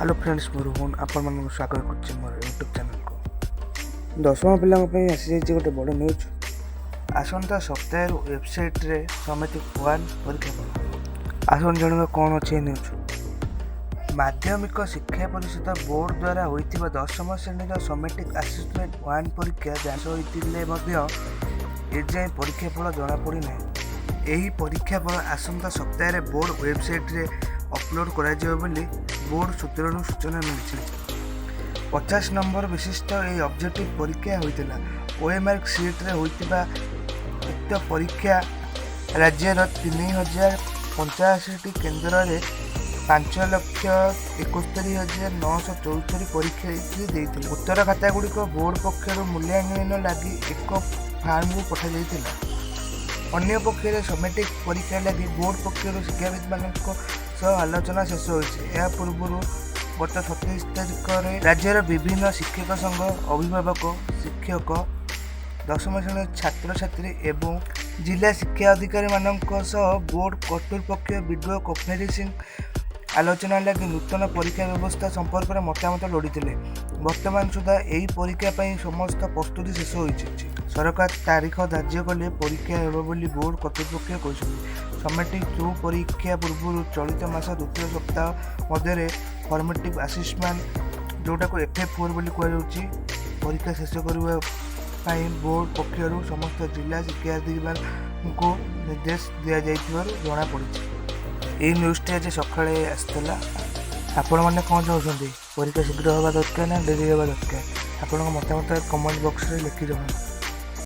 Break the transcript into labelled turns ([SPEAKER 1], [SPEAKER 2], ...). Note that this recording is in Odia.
[SPEAKER 1] ହ୍ୟାଲୋ ଫ୍ରେଣ୍ଡସ୍, ମୁଁ ରୋହନ ଆପଣମାନଙ୍କୁ ସ୍ୱାଗତ କରୁଛି ମୋର ୟୁଟ୍ୟୁବ୍ ଚ୍ୟାନେଲ୍କୁ। ଦଶମ ପିଲାଙ୍କ ପାଇଁ ଆସିଯାଇଛି ଗୋଟେ ବଡ଼ ନ୍ୟୁଜ୍। ଆସନ୍ତା ସପ୍ତାହରୁ ୱେବସାଇଟ୍ରେ ସମେଟିଭ୍ ୱାନ୍ ପରୀକ୍ଷା ଫଳ। ଆସନ୍ତୁ ଜାଣିବା କ'ଣ ଅଛି ଏ ନ୍ୟୁଜ୍। ମାଧ୍ୟମିକ ଶିକ୍ଷା ପରିଷଦ ବୋର୍ଡ଼ ଦ୍ୱାରା ହୋଇଥିବା ଦଶମ ଶ୍ରେଣୀର ସମେଟିଭ୍ ଆସେସମେଣ୍ଟ ୱାନ୍ ପରୀକ୍ଷା ଯାଞ୍ଚ ହୋଇଥିଲେ ମଧ୍ୟ ଏଯାଏଁ ପରୀକ୍ଷା ଫଳ ଜଣାପଡ଼ିନାହିଁ। ଏହି ପରୀକ୍ଷା ଫଳ ଆସନ୍ତା ସପ୍ତାହରେ ବୋର୍ଡ଼ ୱେବସାଇଟ୍ରେ ଅପଲୋଡ଼ କରାଯିବ ବୋଲି ବୋର୍ଡ଼ ସୂତ୍ରରୁ ସୂଚନା ମିଳିଛି। 50 ନମ୍ବର ବିଶିଷ୍ଟ ଏହି ଅବଜେକ୍ଟିଭ୍ ପରୀକ୍ଷା ହୋଇଥିଲା। ଓଏମ୍ଆର୍ ସିଟ୍ରେ ହୋଇଥିବା ଉକ୍ତ ପରୀକ୍ଷା ରାଜ୍ୟର 3085ଟି କେନ୍ଦ୍ରରେ 5,71,974 ପରୀକ୍ଷାର୍ଥୀ ଦେଇଥିଲେ। ଉତ୍ତର ଖାତାଗୁଡ଼ିକ ବୋର୍ଡ଼ ପକ୍ଷରୁ ମୂଲ୍ୟାୟନ ଲାଗି ଏକ ଫାର୍ମକୁ ପଠାଯାଇଥିଲା। ଅନ୍ୟପକ୍ଷରେ ସମେଟିଭ୍ ପରୀକ୍ଷା ଲାଗି ବୋର୍ଡ଼ ପକ୍ଷରୁ ଶିକ୍ଷାବିତ୍ମାନଙ୍କ ସହ ଆଲୋଚନା ଶେଷ ହୋଇଛି। ଏହା ପୂର୍ବରୁ ଗତ 27 ତାରିଖରେ ରାଜ୍ୟର ବିଭିନ୍ନ ଶିକ୍ଷକ ସଂଘ, ଅଭିଭାବକ, ଶିକ୍ଷକ, ଦଶମ ଶ୍ରେଣୀର ଛାତ୍ରଛାତ୍ରୀ ଏବଂ ଜିଲ୍ଲା ଶିକ୍ଷା ଅଧିକାରୀମାନଙ୍କ ସହ ବୋର୍ଡ଼ କର୍ତ୍ତୃପକ୍ଷ ଭିଡ଼ିଓ କନଫରେନ୍ସିଂ ଆଲୋଚନା ଲାଗି ନୂତନ ପରୀକ୍ଷା ବ୍ୟବସ୍ଥା ସମ୍ପର୍କରେ ମତାମତ ଲୋଡ଼ିଥିଲେ। ବର୍ତ୍ତମାନ ସୁଦ୍ଧା ଏହି ପରୀକ୍ଷା ପାଇଁ ସମସ୍ତ ପ୍ରସ୍ତୁତି ଶେଷ ହୋଇଛି। ସରକାର ତାରିଖ ଧାର୍ଯ୍ୟ କଲେ ପରୀକ୍ଷା ହେବ ବୋଲି ବୋର୍ଡ଼ କର୍ତ୍ତୃପକ୍ଷ କହିଛନ୍ତି। ସମେଟିଭ୍ ଟୁ ପରୀକ୍ଷା ପୂର୍ବରୁ ଚଳିତ ମାସ ଦ୍ୱିତୀୟ ସପ୍ତାହ ମଧ୍ୟରେ ଫର୍ମେଟିଭ୍ ଆସେସମେଣ୍ଟ, ଯେଉଁଟାକୁ ଏଫ୍ ଏ 4 ବୋଲି କୁହାଯାଉଛି, ପରୀକ୍ଷା ଶେଷ କରିବା ପାଇଁ ବୋର୍ଡ଼ ପକ୍ଷରୁ ସମସ୍ତ ଜିଲ୍ଲା ଶିକ୍ଷା ଅଧିକାରୀଙ୍କୁ ନିର୍ଦ୍ଦେଶ ଦିଆଯାଇଥିବାରୁ ଜଣାପଡ଼ିଛି। ଏହି ନ୍ୟୁଜ୍ଟି ଆଜି ସକାଳେ ଆସିଥିଲା। ଆପଣମାନେ କ'ଣ ଚାହୁଁଛନ୍ତି? ପରୀକ୍ଷା ଶୀଘ୍ର ହେବା ଦରକାର ନା ଡେରି ହେବା ଦରକାର? ଆପଣଙ୍କ ମତାମତ କମେଣ୍ଟ ବକ୍ସରେ ଲେଖି ଜଣାନ୍ତୁ।